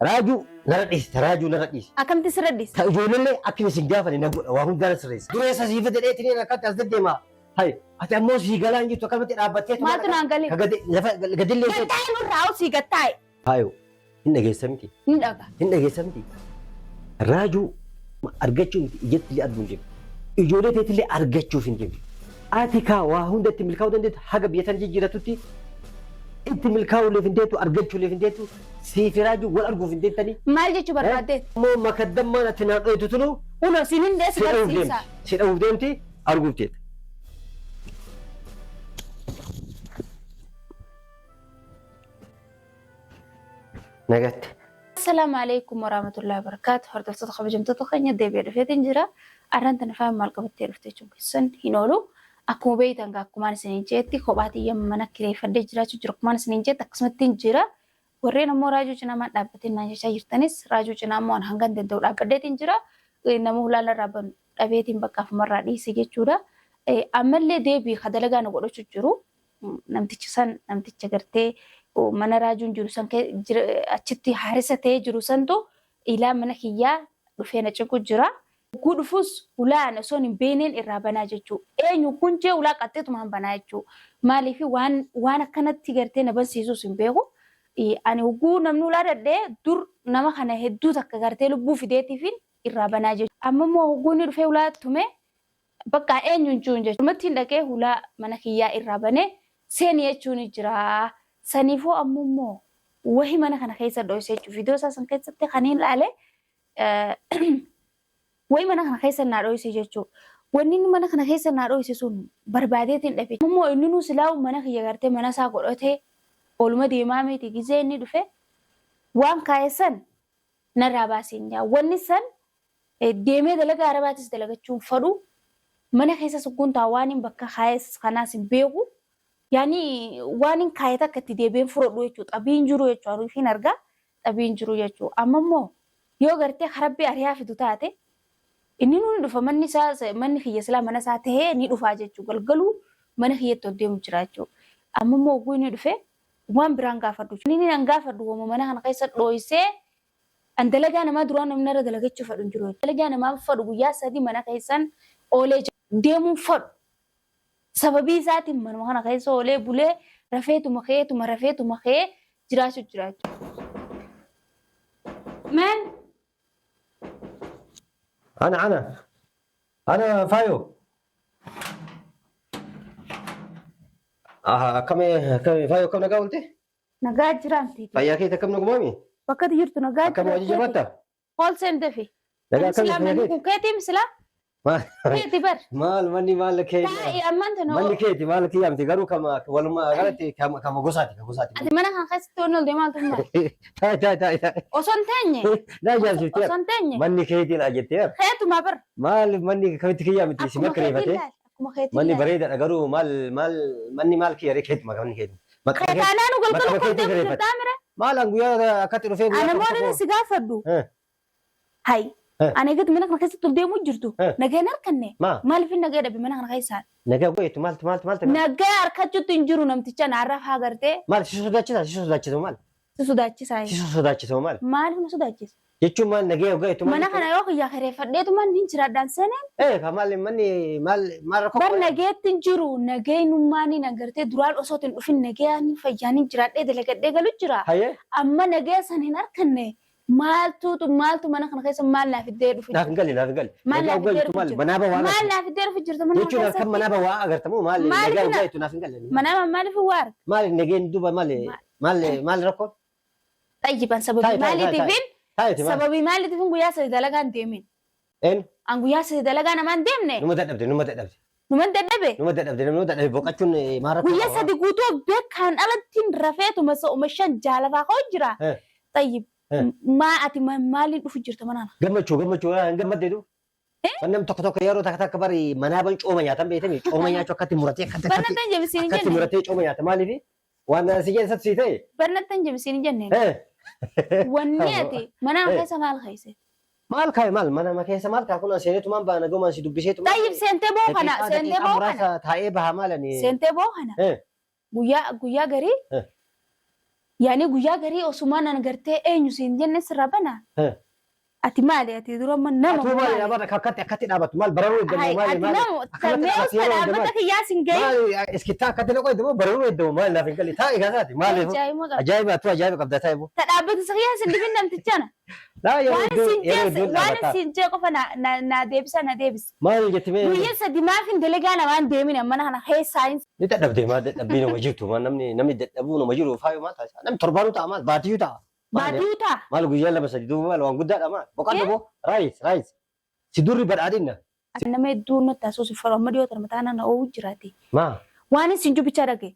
Raajuu narra dhiisi raajuu narra dhiisi. Akkamitti sirra dhiisi? Ta ijoollee akka isin hin gaafanne na godha waa hundaa na sirreessa. Dureessa sii fide dheetinii akkatti as deddeema. Hay ati ammoo sii galaa hin jirtu akkamatti dhaabbattee Maaltu naan galee? Ka gadi lafa gadillee Gattaa'e nurraa osii gattaa'e. Hayo hin dhageessa miti. Ni dhaga. Hin dhageessa miti. Raajuu argachuu miti ijatti illee arguu hin deemtu. Ijoollee teetillee argachuuf hin deemtu. Ati kaa waa hunda itti milkaa'uu dandeettu haga biyya tana jijjiiratutti itti milkaa'uu hin deettu argachuu hin deettu sii fi raajuu wal arguuf hin deettanii. Maal jechuu barbaaddeet? Immoo makaddammaan ati naan dhoytu tunu Uno siin hin deessi si dha'uuf barsiisa. deemti. Si dha'uuf deemti arguuf teetta. Nagatti. Assalaamu alaikum warahmatullahi wabarakatuh. Hordoftoota kabajamtoota keenya deebi'ee dhufeetiin jira. Arraan tana faaya maal qabattee dhufte jechuun keessan hin oolu. Akkuma beektan gaa akkumaan isiniin jeetti kophaa tiyya mana kireeffadhee jiraachuu jira. Akkumaan isiniin jeetti akkasumatti hin jira. Warreen ammoo raajuu cinaa maan dhaabbateen naan jechaa jirtanis raajuu cinaa ammoo an hangan danda'u dhaabbadheetiin jira. Nama hulaan irraa banu dhabeetiin bakka afumarraa dhiise jechuudha. Ammallee deebii ka dalagaa nu godhachuu jiru. Namtichi san namticha gartee mana raajuun jiru san achitti haarisa ta'ee jiru santu ilaa mana kiyyaa dhufee na cinqu jira. Hogguu dhufus hulaa ani osoon hin beeyneen irraa banaa jechuu. Eenyu kun jee hulaa qaxxeetumaan banaa jechuu. Maaliif waan waan akkanatti gartee na bansiisus hin beeku. Ani hogguu namni hulaa dhadhee dur nama kana hedduu takka gartee lubbuu fideetiifin irraa banaa jechuu. Amma immoo hogguu inni dhufee hulaa tume bakka eenyu hin jiru jechuudha. Dhumatti dhaqee hulaa mana kiyyaa irraa banee seeni jechuun jira. Saniifuu amma immoo wahi mana kana keessa dhoyse jechuudha. Viidiyoo isaa san keessatti kan hin ilaale wayi mana kana keessa naa dhoyse jechuudha. Wanni inni mana kana keessa naa dhoyse sun barbaadeetiin dhabe. Immoo inni nuu silaa mana kiyya gartee mana isaa godhatee oluma deemaa miti gizee inni dhufe waan kaa'e san narraa baaseen jaa. Wanni san deemee dalagaa arabaatis dalagachuun fadhu mana keessa sukkuun taa waan hin bakka kaa'es kanaas hin beeku. Yaani waan hin kaa'e takka itti deebi'een fudhadhu jechuudha. Xabiin jiru jechuudha. Aruufiin argaa xabiin jiru jechuudha. Amma immoo yoo gartee karabbii ariyaa fidu taate inni ni dhufa manni isaa manni kiyya silaa mana isaa tahee ni dhufaa jechuudha. Galgaluu mana kiyyatti ol deemu jira jechuudha. Amma immoo oguu inni dhufe waan biraan gaafadhu. Inni nan gaafadhu wama mana kana keessa dhooysee an dalagaa namaa duraan namni narra dalagachuu fedhu hin jiru. Dalagaa namaa fedhu guyyaa 3 mana keessan oolee deemuun fedhu. Sababii isaatiin manuma kana keessa oolee bulee rafeetuma ka'eetuma rafeetuma ka'ee jiraachuu jira jechuudha. Man. Ana ana ana faayoo. Aha akkami akkami faayoo akkam nagaa oolte? Nagaa jiraan teeti. Fayyaa keeti akkam nagumaami? Bakka ati jirtu nagaa Akkam hojii jabaatta? Hool seen dafi. Nagaa akkam Silaa fayyaa manni keeti? kun keetii misilaa? Maal Keeti bar. maal manni maal keeti? Taa'i ammaan tana Manni keeti maal kiyyaa miti garuu kama walumaa galatti kama kama gosaati ka gosaati. Ati mana kana keessatti waan ol deemaa turmaa. Taa'i taa'i taa'i taa'i. Osoo hin teenye. Na ajaa'ibsiiftee Osoo hin teenye. manni keetii laa jettee Keetuma bar. maal manni kamitti kiyyaa miti si Akkuma keetiin makreefatee. laal. Akkuma keetiin Manni laal. bareedaadha garuu maal maal manni maal kiyya ree keetuma manni keeti. Maqaa Kee keeti taanaan galgala maqaa koo keetii deemu kireeffate. jirtaa mire. Maal an guyyaa akkatti dhufee guyyaa Ana tokko moo tokko. si gaafadhu. Eh, Hay. Eh. Ani eegatti mana kana keessatti ol deemuu jirtu. Eh. Nageen harkanne. Maa? Maaliif hin nagee dhabe mana kana keessaa? Nagaa goeetu maaltu maaltu maaltu Nagaa harkachuutti hin jiru namticha naarra faa gartee maal si sodaachisa si sodaachisa maal si sodaachisaa. si sodaachisa maal Maaliif na sodaachisa? jechuun maal nagee goeetu maal Mana kana yoo kiyyaa kireeffadheetumaan hin jiraadhaan seeneen Eh ka maal manni maal maal rakkoo bar nageetti hin jiru nageenyummaan hin agartee duraan osoo hin dhufin nagayaan fayyaan hin jiraadhee dalagadhee galu jira. Hayyee Amma nagaya san hin arkanne maaltu maaltu mana kana keessa maal naa fiddee dhufu naaf hin galle naaf hin galle. Maal Nagaa naaf fiddee goeetu dhufu maal jirta? manaaba waan Maal naa fiddee dhufu jirta mana kana jechuun halkan keessatti? manaaba waa agartamoo maal Maaliif nagaa na- goeetu naaf hin galle. Manaaba maaliif waa arga? Maal nageen duuba maal maal maal rakkoo? Xayyiban sababii Taa'i taa'i taa'i taa'i. maaliitiifin Taa'i maal? sababii maaliitiifin guyyaa sadi dalagaa hin deemin. Een An guyyaa sadi dalagaa namaa hin deemne numa dadhabde numa dadhabde numan dadhabe. numa dadhabde numa dadhabde boqachuun maal rakkoo Guyyaa qaba? sadi guutuu beekaan alattiin rafeetuma sa'uma 5 jaalafaa ka'u jira. Eh. Xayyib Eh. maa ati maaliin dhufu jirta manaan? Gammachuu gammachuu hin gammadde du. Waan tokko tokko yeroo takka takka bari manaaban cooma nyaatan beektami cooma nyaachuu akkatti muratee akkatti akkatti Barnattan jebisiin hin akkatti jenne. muratee cooma nyaata maaliif waan si keessatti si ta'e. Barnattan jebisiin hin jenne. Eh. Wanni ati manaan Eh. keessa maal keesse? Maal kaa'e maal mana keessa maal kaa'e kun seenetumaan baana gomaan si dubbiseetumaan. Xayyib seentee boo kana seentee Daqiiqaa boo kana muraasa taa'ee baha maal ani. seentee boo kana Eh. guyyaa guyyaa garii Eh. Yaani guyyaa garii osumaa nan gartee eenyu siin jenne sirraa banaa? Ati maali ati dura amma nama Atuu maali maali? dhaabata akkatti akkatti dhaabattu maal bararuu eddamoo Hai, maali ati maali nama akkanatti mee dhaabattu usta yeroo hunda dhaabbata maali kiyyaa sin gahin. maali iskittaa akkatti naqoo eddamoo bararuu eddamoo maali naaf hin galle taa'e kaasaati maali Ajaa'ibuma qabda. ajaa'iba atuu ajaa'iba qabda taa'e boo. Ta dhaabbata isa kiyyaa sin dhibin namtichana. Laa yeroo Waan iddoo sin yeroo jee iddoon waan dhaabataa. sin jee qofa na na na deebisa na deebisa. Maali jetti mee Guyyaa sadi maaf hin dalagaa namaan deemin mana kana keessaa hin ni dadhabde maal dadhabbii nama jirtu maal namni namni dadhabuu nama jiru faayu maal taasisa namni torbaanuu ta'a maal baatiyyuu ta'a. Maal baadiyuu ta'a. maal guyyaa lama sadi duuba maal waan guddaadha maal boqadhu boo raayis raayis si durri badhaadhinna. Ati nama hedduu natti haasoo si fara amma dhiyoo tana mataa nana oowwu jiraate. Maa Waan isin jubbichaa dhage.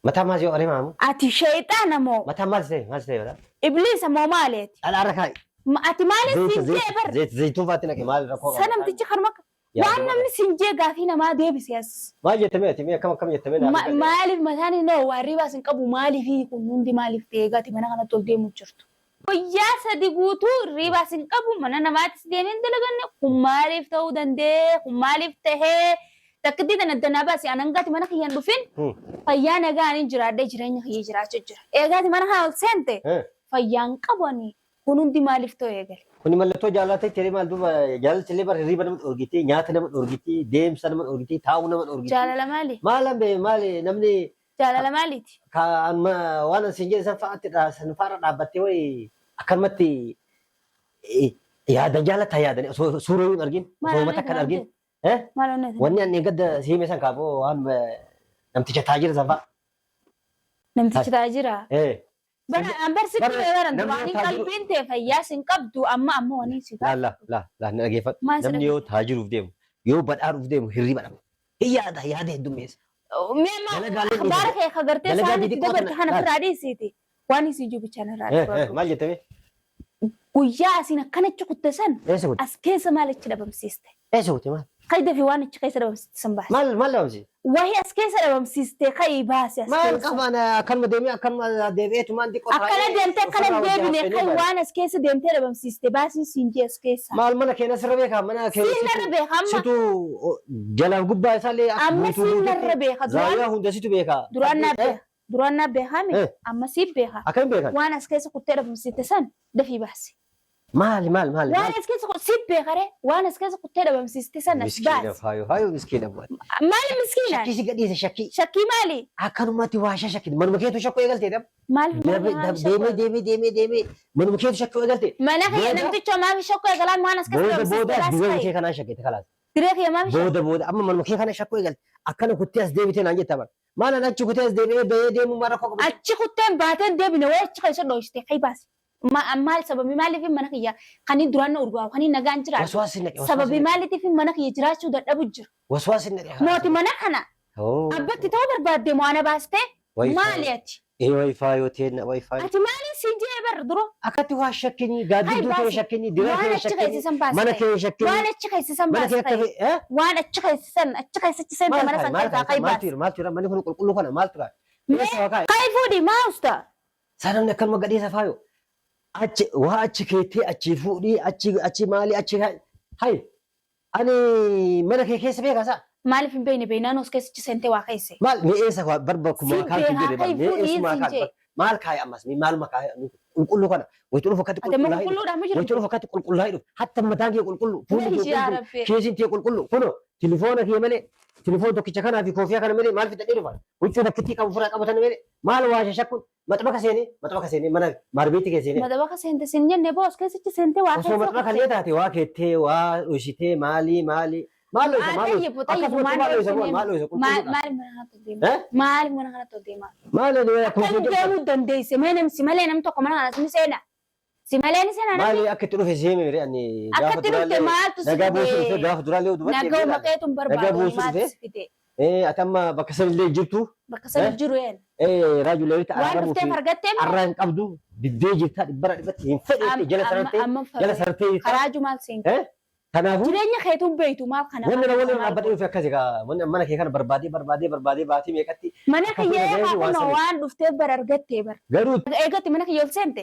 mataa maal yoo arimaamu Ati sheexaana moo mataa maal si ta'e maal si ta'e badhaa ibliisa moo maali ati? dhadhaarra kaa'i. Ati maali Zayita siin jee zayita bar zayita zayituun faatti naqe maal rakkoo sa namtichi kanuma waan namni siin jee gaafii namaa deebise as. Maal jettame ati mee akkam akkam jettame naaf hin galle. Maaliif mataan inni waa hirribaas hin qabu maaliif kun hundi maaliif ta'e egaati mana kanatti ol deemu jirtu. Guyyaa sadi guutuu hirribaas hin qabu mana namaattis deemee hin dalaganne kun maaliif ta'uu danda'e kun maaliif tahee takkittii tana danaa baase anan gaati mana kiyyaan dhufin fayyaa nagaan hin jiraadhee jireenya kiyya jiraachuu jira. Eegaati mana kana ol seente fayyaan qabu ani kun hundi maaliif ta'u eegale. Kuni mallattoo jaalala ta'e maal duuba jaalalti illee bara hirriba nama dhorgitee nyaata nama dhorgitee deemsa nama dhorgitee taa'uu nama dhorgitee. Jaalala maali? Maal hambe maali namni Jaalala maaliiti? ka waan an siin jedhe san fa'aatti san fa'aarra dhaabbattee wayi akkanumatti yaadan jaalatta yaadan osoo suura hin argin Maal osoo onnee mata kan kanaan argin. jedhe? Maal onnee kanaan? Wanni ani gadda si hime san kaaboo waan namticha taajira san fa'a. Namtichi taajira. Bara an barsi Bara baran namni duraanii yoo taajiru qalbiin tee fayyaa sin qabdu amma amma wani si La la la la na dhageeffadhu. Maal si Namni yoo taajiruuf deemu yoo badhaaruuf deemu hirriba dhaba. Hin yaada yaada heddummeessa. Mee amma Dalagaalee akhbaara kee ka gartee dalagaa isaan itti xixiqqoo dabarte tana kana laal. ofirraa dhiisiiti. Waan isii jiru irraa dhufadhu. Maal jettame? Guyyaa asiin akkanachi kutte san Eessa kutte? as keessa maal achi dhabamsiiste? Eessa kutte maal? Qayda fi waan achi keessa dhabamsiiste san baase. Maal maal dhabamsiise? Wahii as keessa dhabamsiiste kai baase as Maal keessa. qabaan akkanuma deemee akkanuma deebi'eetu maan xiqqoo Akkana deemtee akkana ofirraa hin wajjin deebine haffeenee kai baane. waan as keessa deemtee dhabamsiiste baasiin siin jee as keessa. Maal mana keenya sirra beekaa mana keenya Siin narra beeka amma. situ jalaan gubbaa isaallee akka Amma guutuu siin guutuutti narra beeka duraan zaawiyaa hunda situ beekaa. duraan naa beeka. Duraan naa beekaa mi? Eh. Amma siif beeka. Akkam beekan? Waan as keessa kuttee dhabamsiiste san dafii baasi. Maali maali maali? Waan as keessa siif beeka ree waan as keessa kuttee dhabamsiiste san as Miskiina baasi. faayo faayo miskiina bu'aa. Maali miskiinaan? Shakkii si gadhiise shakkii. Shakkii maali? Akkanumatti waa shakkii manuma keetu shakkuu eegaltee dha. Maaliif mana kiyya maaf shakkuu Deemee deemee deemee deemee manuma keetu shakkuu eegalte. Mana kiyya Booda namticha maaf shakkuu eegalaan waan as keessa booda dhabamsiiste booda laas diree fa'i. kee kanaan shakkite kalaas. Diree kiyya maaf shakkuu? Booda booda amma manuma kee kana shakkuu eegalte. Akkana kuttee as deebitee naan jetta bara. Maal an achi kuttee as deebi'ee bahee deemuu maal rakkoo qabu? Achi kutteen baateen deebine wayi achi keessa dhoosite kai baasi. Maal sababii maaliif mana kiyya kan inni duraan na urgaa'u kan inni nagaan jiraatu Waswaasni naqe waswaasni sababii naqe maaliitiif mana kiyya jiraachuu dadhabu jira. waswaasni naqe. Mooti mana kana abbatti ta'uu barbaadde moo ana baastee maali ati? Ee waayifaa teenna waayifaa. Ati maaliin siin jee bar dura? Akkatti waa shakkinii Kai gaaddidduu kee baasi. shakkinii diree Waan kee achi shakkinii keessa san baasi mana kai. kee shakkinii Waan achi keessa san mana baasi kee akka kai. eh Waan achi keessa san achi keessa achi seente maal mana kaay san maal keessaa kaay kai maaltu baasi. jira maaltu jira manni kun qulqulluu kana maaltu kaay Mee eessa waa kaay kai fuudhi maa usta? Saa namni akkanuma gadhiisa faayo achi waa achi keettee achi fuudhii achi achi maali achi kaay hay ani mana kee keessa beekaa saa Maaliif hin beekne beeknaan os keessa achi seente waa keesse. maal mee eessa waa barba kuma Siin kaantu beekaa jedhe kai mee fuudhii eessumaa siin kaan jee. maal kaay ammas mee maaluma kaay qulqulluu kana wayitu dhufu akkatti Ati amma qulqullaa'ee dhufu qulqulluudhaan ma wayitu jirtu? dhufu akkatti qulqullaa'ee dhufu hatta mataan kee qulqullu fuulli kee Yaa qulqullu Rabbi. keessiin kee qulqullu kunoo tilifoona kee malee tilifoon tokkicha kanaa fi koofiyaa kana malee maal fidadhee dhufa huccuu takkittii qabu furaa qabatan malee maal waa shashakkuun maxxabaqa seenee maxxabaqa seenee mana maarbeetti kee seenee Madaba seente siin jenne boo os keessa seente waa osoo keessa maxxabaqa kutte. illee taate waa keettee waa dhoysitee maalii maalii maal dhoysa maal dhoysa Tayyib tayyib akkasumatti maal maal dhoysa dhoysine maal dhoysa qulqulluudha maal mana kanatti ol deema? eh Maal mana kanatti ol deema? maal akkuma Akkam siin jedhu deemuu dandeesse mee namsi malee nam tokko mana kanas ni seena. Si malee ni seena namni. maali akka itti dhufe seeme mire ani Akka gaafa itti dhufte duraallee maaltu si nagaa buusuu dhufe fide? gaafa duraallee dubartii Nagaa eegee maqeetu hin nagaa barbaadu buusuu maaltu dhufe si fide? ati amma bakka sanillee jirtu Bakka sana jiru een. raajulee walitti Waan araaramuu dhufteef fi argattee moo? arraa hin qabdu diddee jirta dhibbara dhibbatti hin fedhe jala sarartee Amma jala sarartee jirta karaaju maal siin? kanaafuu Jireenya keetuun beektu maal kana? wanni na wanni dhaabbadhee dhufe akkasi kaa wanni mana kee kana barbaadee barbaadee barbaadee baatii meeqatti Mana akka kiyya fuula eegaa gahee waan kunoo saniif waan dhufteef bara argattee bara. garuu Eegatti mana kiyya ol seente.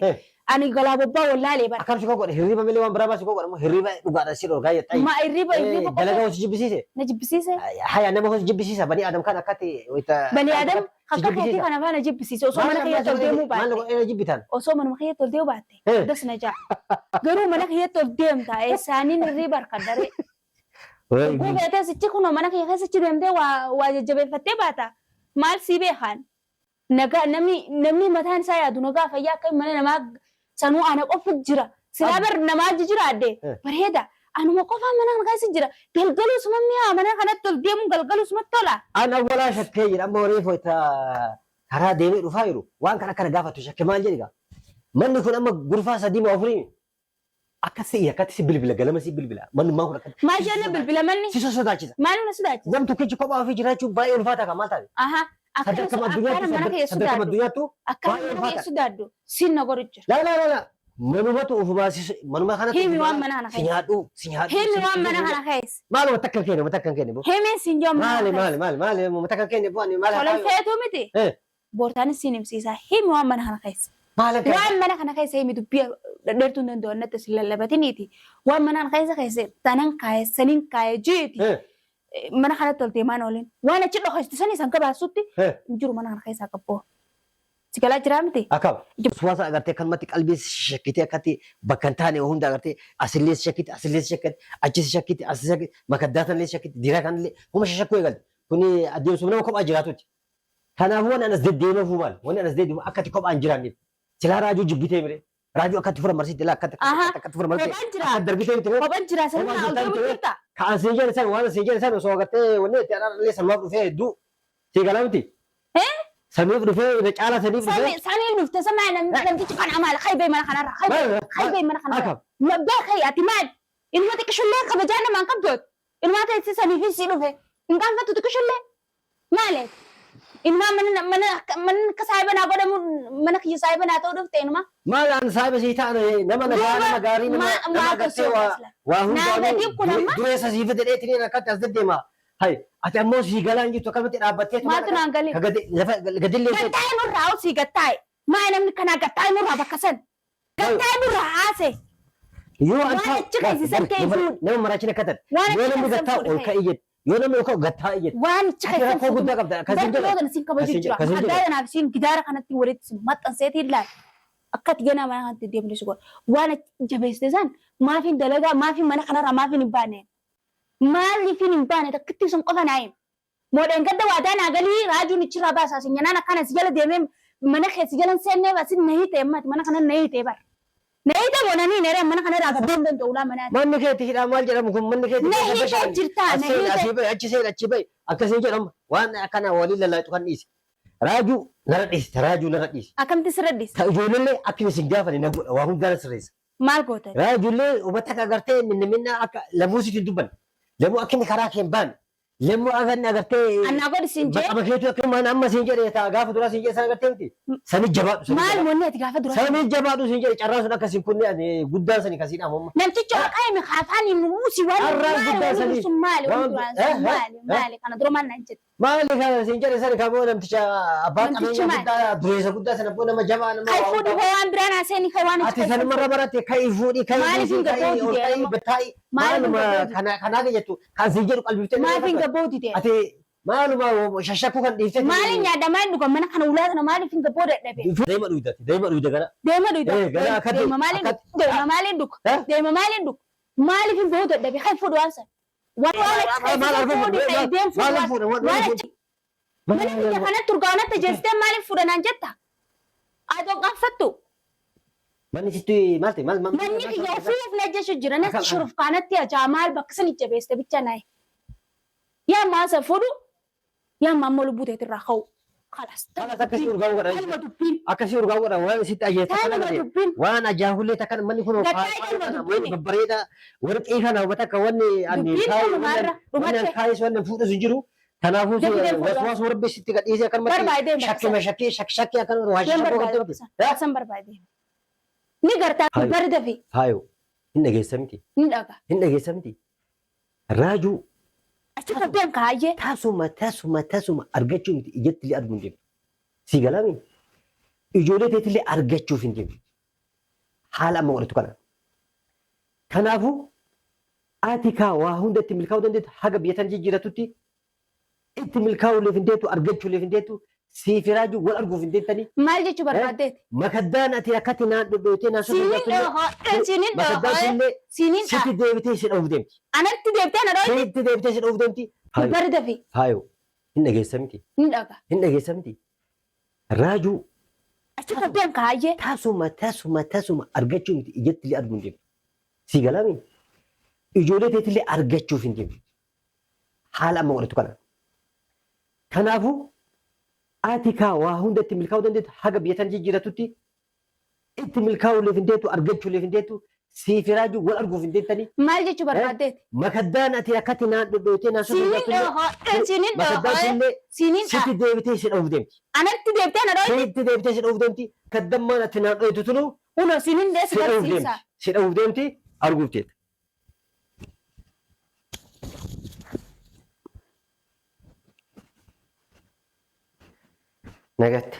Ani galaa bobbaa wallaalee bara. Akkam si godhe hirriba malee waan biraa maal si godhe immoo hirriba dhugaadhaan si dhorgaa jetta. Ma hirriba hirriba qofa Dalagaa hojii jibbisiise. na jibbisiise. Haya nama hojii jibbisiisa banii Adam kan akkatti wayita. Bani Adam si akka keetii jibbisiisa. kana faana jibbisiise osoo mana kiyyatti ol deemuu Maal baatte. godhee jibbitan? Osoo manuma kiyyatti ol deemuu baatte. Das na ja'a. Garuu mana kiyyatti ol deemta eessaaniin hirriba harkaddaree. Hogguu feetee sichi kunoo mana kiyya keessa deemtee waa waa jajjabeeffattee baata. Maal sii beekaan? Nagaa namni namni mataan isaa yaadu nagaa fayyaa akka mana namaa sanuu ana qofa jira. Silaa bar namaa jijiraadde bareeda. Anuma qofaa mana kana keessa jira. Galgaluu suma mi'aa mana kanatti ol deemuun galgaluu suma tola. An awwalaa shakkee jira amma horii foyta karaa deemee dhufaa jiru waan kana akkana gaafatu shakke maal jedhi gaa. Manni kun amma gurfaa sadii moo afurii akka si'i akkatti si bilbila galama si bilbila mannummaa kun akkatti Maal jenna bilbila manni? si sosodaachisa. Maal na sodaachisa? Nam tokkichi kophaa ofii jiraachuun baay'ee ulfaataa kan maal taate? Aha. Akkana Sadarkama akkana addunyaatti mana kee sadarkama sodaadhu. addunyaattu Akkana baay'ee mana kee ulfaata. sodaadhu. Sin na godhu jira. Laa laa laa laa. Manumatu ofumaa si manuma kanatti Himi ofumaa waan mana kana si keessa. nyaadhu si nyaadhu. Himi si- waan mana kana keessa. Maal wata kan kenne wata kan kenne boo. Himi sin joo mana Maali kana maali keessa. maali maali wata kan kenne boo ani maali. Tolan feetuu miti. Eh. Boortaanis sin himsiisa. Himi waan mana kana keessa. Maal akka Waan mana kana keessa himi dubbii dhedheertuu hin danda'u natti sin lallabatiniiti. Waan mana kana keessa keessa tanan kaaye saniin kaaye jiiti. Eh. Mana kanatti ol deemaan oolin. Waan achi dhokastu sanii san gabaasutti Eh. hin jiru mana kana keessaa qabboo. Si galaa jiraa miti? Akkam. Suwaasa agartee akkanumatti qalbii si shakkitee akkatti bakka hin taane hunda agartee asillee si shakkite asillee si shakkite achi si shakkite asi si shakkite makaddaa tanallee si shakkite diiraa kanallee huma shakkuu eegalte. Kuni adeemsuma nama kophaa jiraatuti. Kanaafuu wanni anas deddeemuuf maal? Wanni anas deddeemu akkatti kophaa hin jiraanneef. Silaa raajuu jibbitee mire. Raajuu akkatti fura marsiitti laa akkatti Aha. akkatti fura marsiitti. Kophaan jira. Akka darbitee miti ree. Kophaan jira Kophaan sanirraa ol jirta deemu miti ree. jirta. Ka'an siin jedhe san waan siin jedhe san osoo agartee wanni itti alaallee sanumaaf dhufee hedduu. Sii galaa miti. Eh? Saniif dhufee irra caalaa saniif dhufee. Sami samiif dhufte sama namtichi kan amaala haybee mana kanarra haybee Maal? haybee mana kanarra. Akkam. Beekee ati maal? Ilma xiqqishullee kabajaa namaan qabdoot. Ilmaa teessi saniifis si dhufe. Hin qaanfattu xiqqishullee. Maali? Ilmaa mana mana mana akka saahiba naa godhamu mana kiyya saahiba naa ta'uu dhufte ilma. Maal an saahiba sii ta'an nama nagaa nama gaarii nama Maa nama maa agartee akkasii waa asla. waa Naa hundaanuu gatiin kun amma dureessa sii fide dheetiniin akkatti as deddeema. Hay ati ammoo sii galaa hin jirtu akkamatti dhaabbattee maaltu naan galee? lafa gadillee Gattaa'e nurraa osii gattaa'e. Maa namni kanaa gattaa'e nurraa bakka san. Gattaa'e nurraa haase. Yoo Waan an taa'u achi keessa san ka'e fuudhi. nama maraachina akka ta'e Waan yoo achi namni keessa san gattaa fuudhi ol ka'e. ka'ii jedhe yoo namni ol ka'u gattaa jedhe Waan achi ati keessa rakkoo fuudhi. guddaa qabda akkasiin jedha Barnoota isin kabaju Akkasiin jira. jedha, akkasiin jedha. Addaa kanaaf isin gidaara kanatti walitti isin maxxanseetii ilaali. Akka ati ganaa mana kanatti deemte si godha. Waan achi jabeessite san maafiin dalagaa maafiin mana kanarraa maafiin hin baane. Maaliifin hin baane takkitti sun qofa naa himi. Moodheen gadda waadaa naa galii raajuun ichirraa baasaa sin nyanaan akkana si jala deemee mana kee si jala hin seennee asin na hiite ammati mana kana na hiite bar. Na hiite moo na hiine ree mana kana irraa gabbuu hin danda'u ulaa manaati. Manni keetti hidhaa maal jedhamu kun manni keetti Na keessa hiitee bashaan jirtaa as na seeni hiite. asii bahi achi seeni achi bahi akkasiin jedhamu waan akkana waliin lallaaxu kan dhiisi. Raajuu narra dhiisi raajuu narra dhiisi. Akkamti sirra dhiisi? Ta ijoollee akka isin gaafane na godha waa hundaa na sirreessa. Maal goota? Raajullee uummata akka agartee minna minna akka lamuu sitti hin dubbanne. Lamuu akka inni karaa kee hin baane. Lamuu akka inni agartee Annaa godhi siin jee. maqama keetu akka maan amma siin jedhe taa gaafa duraa siin jedhe sana agartee miti. Sani jabaadhu sani Maal jabaadhu. moonni ati gaafa duraa? Sani jabaadhu siin jedhe carraa sun akka siin kunne ani guddaan sani kasiin ammoo. Namticha maqaa himi kaafaan hin uusi waan Carraan maali guddaa wanni sanii. sun maali wanni Waan duraan eh sun eh maali eh maali kana dura maal naan jette? Maali kana siin jedhe sani kamoo namticha abbaa Namtichi qabeenya maali? guddaa dureessa guddaa sana boo nama jabaa nama Kai waa fuudhi hundaa. hoo waan biraa naa seeni kai waan achi Ati keessa sanumarra baratte kai fuudhi kai Maaliif buusi hin kai gabboo ol didee kai amma? battaa'i Maaliif hin maaluma gabboo didee? kana kanaa jettu kan siin jedhu qalbiftee Maaliif hin gabboo didee? Ati maaluma shashakuu kan dhiiftee Maaliin nyaadha maaliin dhuga mana kana ulaa kana maaliif hin gabboo dadhabe? Deema dhuyda deema dhuyda gara. Deema dhuyda. Eh, gara akkatti- Deema maaliin dhuga? akkatti- Deema maaliin dhuga? Eh? Deema maaliin dhuga? Maaliif hin bahuu dadhabe? Kai fuudhu waan sana. Waan waan achi Maal keessa argaa fuudhi kai deem fuudhu maal waan fuudha waan waan achi mana biyya kanatti urgaa'onatti jeestee maaliif fuudha naan jetta? Adoon qaanfattu. Manni sitti maal ta'e maal maal Manni kiyya ofii of na jechu jira. Natti Akkam- shurufkaanatti ajaa maal bakka sani jabeeste bicha naayi. Yaa ammaa isa fuudhu yaa ammaa ammoo lubbuu teetirraa ka'u. Kalas. Kalas akkasii urgaa'uu godhan. Kalma dubbiin. Akkasii urgaa'uu godhan waan sitti ajjeessa Kalma kana ta'e dubbiin. waan ajaa'ullee takkan manni kun Gataa kalma dubbiin. babbareeda warqii kana hubata akka wanni ani Dubbiin kaayee kanumaarra wanni ani dhumatte. kaayee wanni fuudhus hin jiru. Kanaafuu Deemtee fuudha. waswaas warbi sitti gadhiisee akkanumatti Barbaadee hin shakkima shakkii shak shakkii akkanuma waa Deem shakkoo barbaade qabdi. bakka barbaade. Ni gartaa Hayo. bari dafi Faayo hin dhageessa miti ni dhaga. hin dhageessa miti. Raajuu Achi qabdeen kaayyee. tasuma tasuma tasuma argachuu miti ijatti illee arguu hin deemtu. Sii galaami ijoollee teetillee argachuuf hin deemtu. Haala amma godhatu kana. Kanaafuu ati kaa waa hunda itti milkaa'uu dandeettu haga biyya tana jijjiiratutti itti milkaa'uuleef hin deettu argachuuleef hin deettu sii fi raajuu wal arguuf hin deettanii. Maal jechuu barbaaddeeti? Makaddaan ati akkatti naan dhodhooytee naan Siinin dhohoo, siinin Makaddaan dhohoo, sunillee siinin dha. sitti deebitee si dha'uuf deemti. Anatti deebitee na dhooyti. Sitti deebitee si dha'uuf deemti. Faayo, Bari dafi. faayo. Hin dhageessa miti. Ni dhaga. Hin dhageessa miti. Raajuu Achi qabdeen kaayyee. tasuma tasuma tasuma argachuu miti ijatti illee arguu hin deemtu. Sii galaami? Ijoollee teetillee argachuuf hin deemtu. Haala amma godhatu kana. Kanaafuu ati kaa waa hunda itti milkaa'uu dandeettu haga biyya tana jijjiiratutti itti milkaa'uuleef hin deettu argachuuleef hin deettu sii fi raajuu wal arguuf hin deettanii. Maal jechuu barbaaddeeti? Makaddaan ati akkatti naan dhodhooytee naan Siinin dhohoo, siinin Makaddaan dhohoo, sunillee siinin dha. sitti deebitee si dha'uuf deemti. Anatti deebitee na dhooyti. Sitti deebitee si dha'uuf deemti. Kaddammaan ati naan dhoytu tunu Uno siinin dhee si si dha'uuf garsiisa. deemti. Si dha'uuf deemti arguuf teetta. Nagatti.